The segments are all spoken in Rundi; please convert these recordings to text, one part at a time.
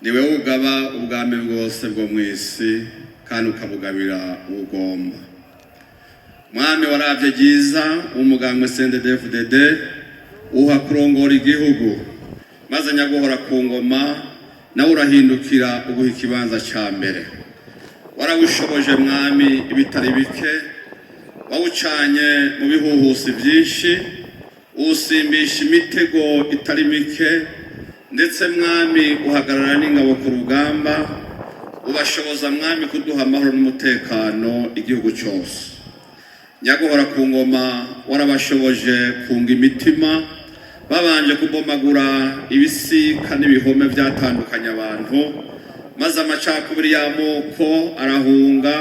Ni wowe ugaba ubwami bwose bwo mu isi kandi ukabugabira ugomba. Mwami, waravye ryiza umugambwe CNDD-FDD, uha kurongora igihugu, maze nyaguhora ku ngoma nawe urahindukira uguha ikibanza ca mbere. Warawushoboje, Mwami, ibitari bike, wawucanye mu bihuhusi byinshi, uwusimbisha imitego itari mike, ndetse, Mwami, uhagarara n'ingabo ku rugamba, ubashoboza, Mwami, kuduha amahoro n'umutekano igihugu cyose. Nyaguhora ku ngoma, warabashoboje kunga imitima babanje kubomagura ibisika n'ibihome byatandukanye abantu, maze amacakubiri y'amoko arahunga,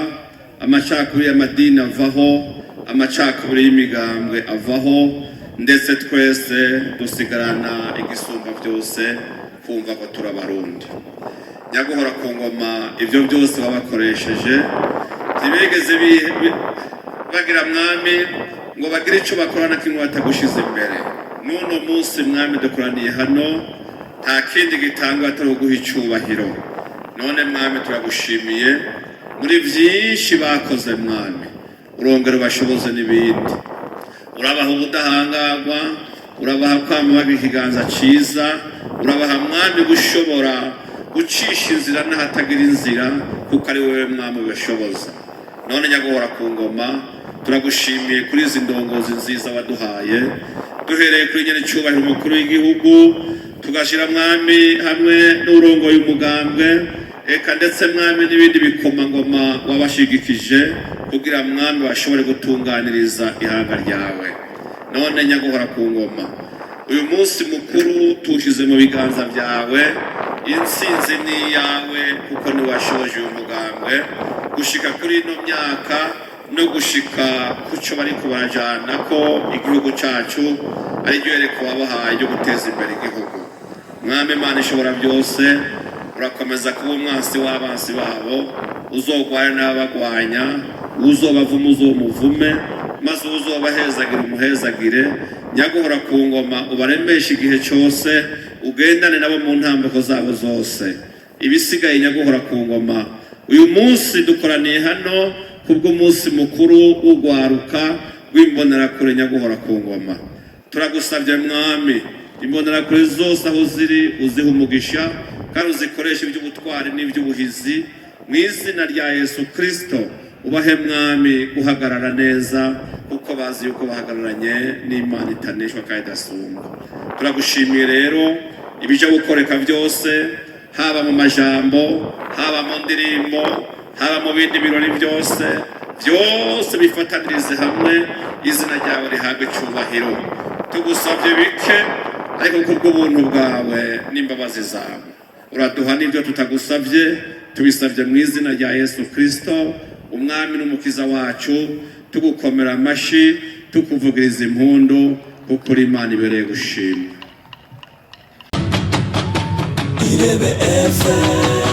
amacakubiri y'amadini avaho, amacakubiri y'imigambwe avaho, ndetse twese dusigarana igisumba byose, kumva ko turabarundi. Nyaguhora ku ngoma, ibyo byose wabakoresheje ntibigeze bagira, Mwami, ngo bagire icyo bakora na kimwe batagushize imbere. N'uno munsi, Mwami, dukoraniye hano, nta kindi gitangwa atari uguha icyubahiro. None, Mwami, turagushimiye muri byinshi bakoze. Mwami, urongera ubashoboze n'ibindi, urabaha ubudahangarwa, urabaha kwama bagira ikiganza cyiza, urabaha, Mwami, gushobora gucisha inzira n'ahatagira inzira, kuko ari wowe, Mwami, ubashoboza. None, nyaguhora ku ngoma, turagushimiye kuri izi ndongozi nziza waduhaye, duhereye kuri nyene cyubahiro umukuru w'igihugu, tugashyira, Mwami, hamwe n'urongoye umugambwe, eka ndetse, Mwami, n'ibindi bikomangoma wabashigikije kugira, Mwami, bashobore gutunganiriza ihanga ryawe. None, nyaguhora ku ngoma, uyu munsi mukuru tuwushyize mu biganza byawe. Intsinzi ni iyawe, kuko niwashoboje uyu mugambwe gushika kuri ino myaka no gushika ku cyo bariko barajana ko igihugu cacu ari ryo yereko wabahaye ryo guteza imbere igihugu. Mwami Imana ishobora byose, urakomeza kuba umwansi w'abansi babo, uzogwana n'ababagwanya, uzobavuma uzomuvume, maze uzobahezagira umuhezagire. Nyaguhora ku ngoma, ubaremeshe igihe cyose, ugendane nabo mu ntambuko zabo zose. Ibisigaye, nyaguhora ku ngoma, uyu munsi dukoraniye hano kubw'umunsi mukuru w'urwaruka rw'Imbonerakure. Nyaguhora ku ngoma, turagusabye, Mwami, Imbonerakure zose aho ziri uziha umugisha kandi uzikoreshe iby'ubutwari n'iby'ubuhizi. Mu izina rya Yesu Kirisito, ubahe, Mwami, guhagarara neza, kuko bazi yuko bahagararanye n'Imana itaneshwa kandi idasumbwa. Turagushimiye rero ibijya gukoreka byose, haba mu majambo, haba mu ndirimbo, haba mu bindi birori byose, byose bifatanirize hamwe, izina ryawe rihabwe icyubahiro. Tugusabye bike, ariko kubw'ubuntu bwawe n'imbabazi zawe uraduha n'ibyo tutagusabye. Tubisabye mu izina rya Yesu Kirisito, Umwami n'Umukiza wacu, tugukomera amashyi, tukuvugiriza impundu, kuko uri Imana ibereye gushimwa. Irebe FM.